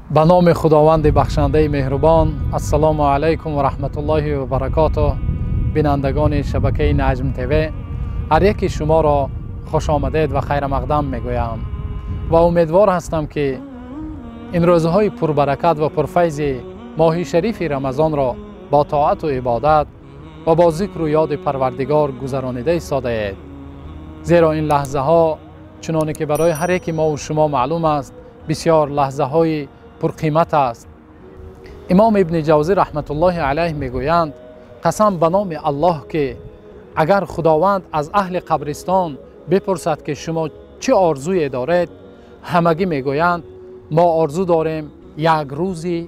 Ба номи Худованди бахшандаи меҳрубон. Ассалому алайкум ва раҳматуллоҳи ва баракотуҳ. Бинандагони шабакаи Наҷм ТВ, ҳар яки шуморо хуш омадед ва хайрмақдам мегӯям ва умедвор ҳастам, ки ин рӯзҳои пурбаракат ва пурфайзи моҳи шарифи Рамазонро бо тоату ибодат ва бо зикру ёди Парвардигор гузаронида истодаед. Зеро ин лаҳзаҳо, чуноне ки барои ҳар яки мо ва шумо маълум аст, бисёр лаҳзаҳои пурқимат аст. Имом Ибни Ҷавзӣ раҳматуллоҳи алайҳ мегӯянд: қасам ба номи Аллоҳ, ки агар Худованд аз аҳли қабристон бипурсад, ки шумо чӣ орзуе доред, ҳамагӣ мегӯянд: мо орзу дорем як рӯзи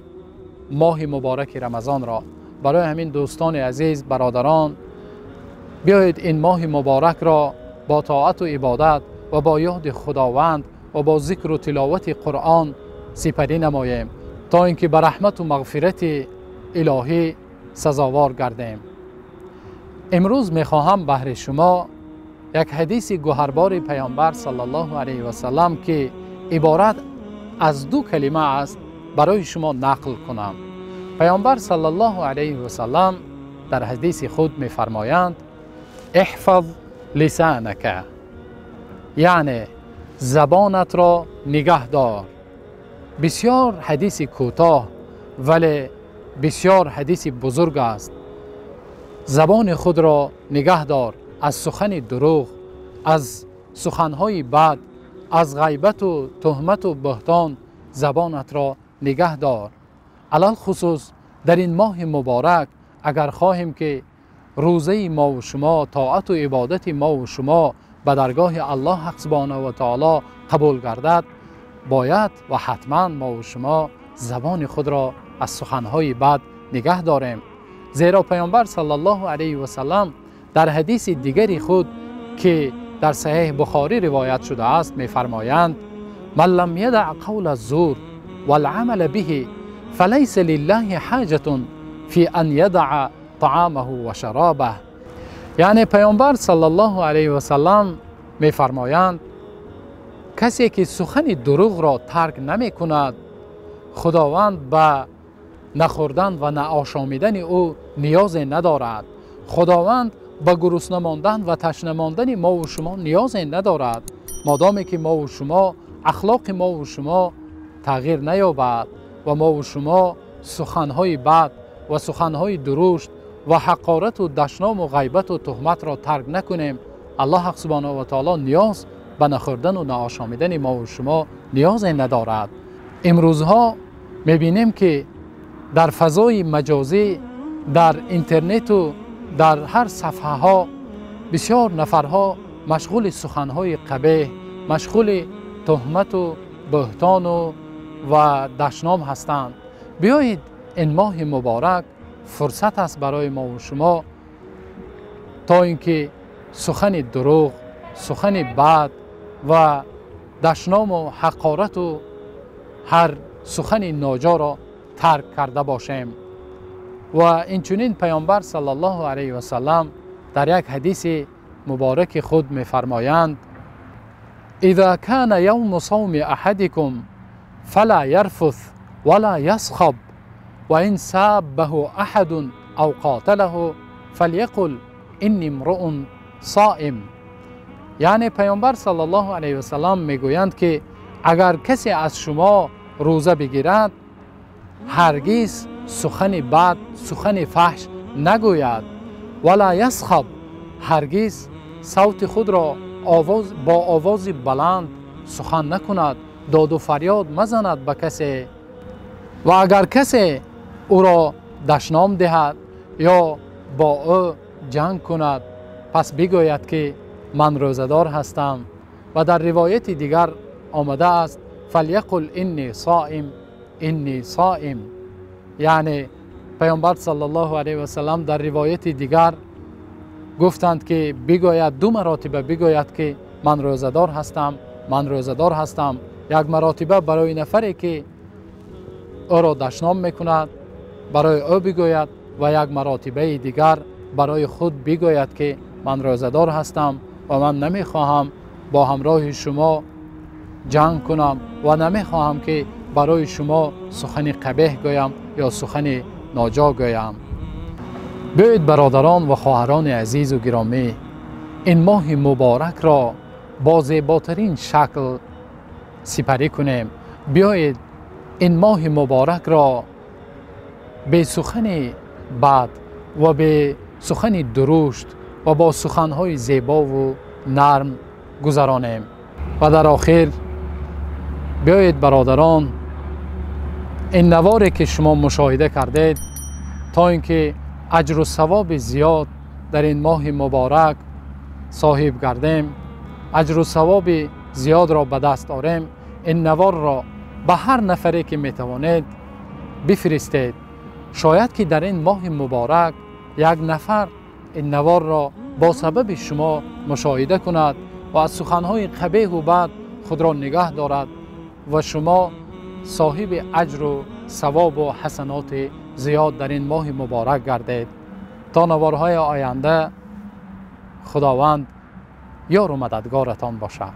моҳи мубораки Рамазонро. Барои ҳамин, дӯстони азиз, бародарон, биёед ин моҳи муборакро бо тоату ибодат ва бо ёди Худованд ва бо зикру тиловати Қуръон сипарӣ намоем, то ин ки ба раҳмату мағфирати илоҳӣ сазовор гардем. Имрӯз мехоҳам баҳри шумо як ҳадиси гуҳарбори Паёмбар саллаллоҳу алайҳи васаллам, ки иборат аз ду калима аст, барои шумо нақл кунам. Паёмбар саллаллоҳу алайҳи васаллам дар ҳадиси худ мефармоянд: احفظ لسانك، яъне забонатро нигаҳ дор. Бисёр ҳадиси кӯтоҳ, вале бисёр ҳадиси бузург аст. Забони худро нигаҳ дор аз сухани дурӯғ, аз суханҳои бад, аз ғайбату туҳмату буҳтон забонатро нигаҳ дор. Алалхусус дар ин моҳи муборак, агар хоҳем, ки рӯзаи мо ва шумо, тоату ибодати мо ва шумо ба даргоҳи Аллоҳ ҳақ субҳонаҳу ва таоло қабул гардад, бояд ва ҳатман мо ва шумо забони худро аз суханҳои бад нигаҳ дорем. Зеро Паёмбар саллаллоҳу алайҳи васаллам дар ҳадиси дигари худ, ки дар Саҳеҳ Бухорӣ ривоят шудааст, мефармоянд: من لم يدع قول الزور والعمل به فليس لله حاجة في أن يدع طعامه وشرابه. Яъне Паёмбар саллаллоҳу алайҳи васаллам мефармоянд: касе ки сухани дурӯғро тарк намекунад, Худованд ба нахӯрдан ва наошомидани ӯ ниёзе надорад. Худованд ба гурусна мондан ва ташна мондани мо ва шумо ниёзе надорад, модоме ки мо ва шумо ахлоқи мо ва шумо тағйир наёбад ва мо ва шумо суханҳои бад ва суханҳои дурушт ва ҳақорату дашному ғайбату туҳматро тарк накунем. Аллоҳ ҳақ субҳонаҳу ва таоло ниёз ба нахӯрдану наошомидани мо ва шумо ниёзе надорад. Имрӯзҳо мебинем, ки дар фазои маҷозӣ, дар интернету дар ҳар сафҳаҳо бисёр нафарҳо машғули суханҳои қабеҳ, машғули туҳмату буҳтону ва дашном ҳастанд. Биёед, ин моҳи муборак фурсат аст барои мо ва шумо, то ин ки сухани дурӯғ, сухани бад ва дашному ҳақорату ҳар сухани ноҷоро тарк карда бошем. Ва инчунин Паёмбар саллаллоҳу алайҳи васаллам дар як ҳадиси мубораки худ мефармоянд: إذا كان يوم صوم أحدكم فلا يرفث ولا يصخب، وإن سابه أحد أو قاتله فليقل إني امرؤ صائم. Яъне Паёмбар саллаллоҳу алайҳи васаллам мегӯянд, ки агар касе аз шумо рӯза бигирад, ҳаргиз сухани бад, сухани фаҳш нагӯяд. ولا يصخب, ҳаргиз савти худро бо овози баланд сухан накунад, доду фарёд мазанад ба касе. Ва агар касе ӯро дашном диҳад ё бо ӯ ҷанг кунад, пас бигӯяд, ки ман рӯзадор ҳастам. Ва дар ривояти дигар омадааст: فليقل إني صائم، إني صائم. Яъне Паёмбар саллаллоҳу алайҳи васаллам дар ривояти дигар гуфтанд, ки бигӯяд, ду маротиба бигӯяд, ки ман рӯзадор ҳастам, ман рӯзадор ҳастам. Як маротиба барои нафаре, ки ӯро дашном мекунад, барои ӯ бигӯяд ва як маротибаи дигар барои худ бигӯяд, ки ман рӯзадор ҳастам ва ман намехоҳам бо ҳамроҳи шумо ҷанг кунам ва намехоҳам, ки барои шумо сухани қабеҳ гӯям ё сухани ноҷо гӯям. Биёед бародарон ва хоҳарони азизу гиромӣ, ин моҳи муборакро бо зеботарин шакл сипарӣ кунем. Биёед ин моҳи муборакро бе сухани бад ва бе сухани дурушт ва бо суханҳои зебову нарм гузаронем. Ва дар охир биёед бародарон, ин наворе ки шумо мушоҳида кардед, то ин ки аҷру савоби зиёд дар ин моҳи муборак соҳиб гардем, аҷру савоби зиёдро ба даст орем, ин наворро ба ҳар нафаре ки метавонед бифиристед. Шояд ки дар ин моҳи муборак як нафар ин наворро бо сабаби шумо мушоҳида кунад ва аз суханҳои қабеҳу бад худро нигаҳ дорад ва шумо соҳиби аҷру савобу ҳасаноти зиёд дар ин моҳи муборак гардед. То наворҳои оянда Худованд ёру мададгоратон бошад.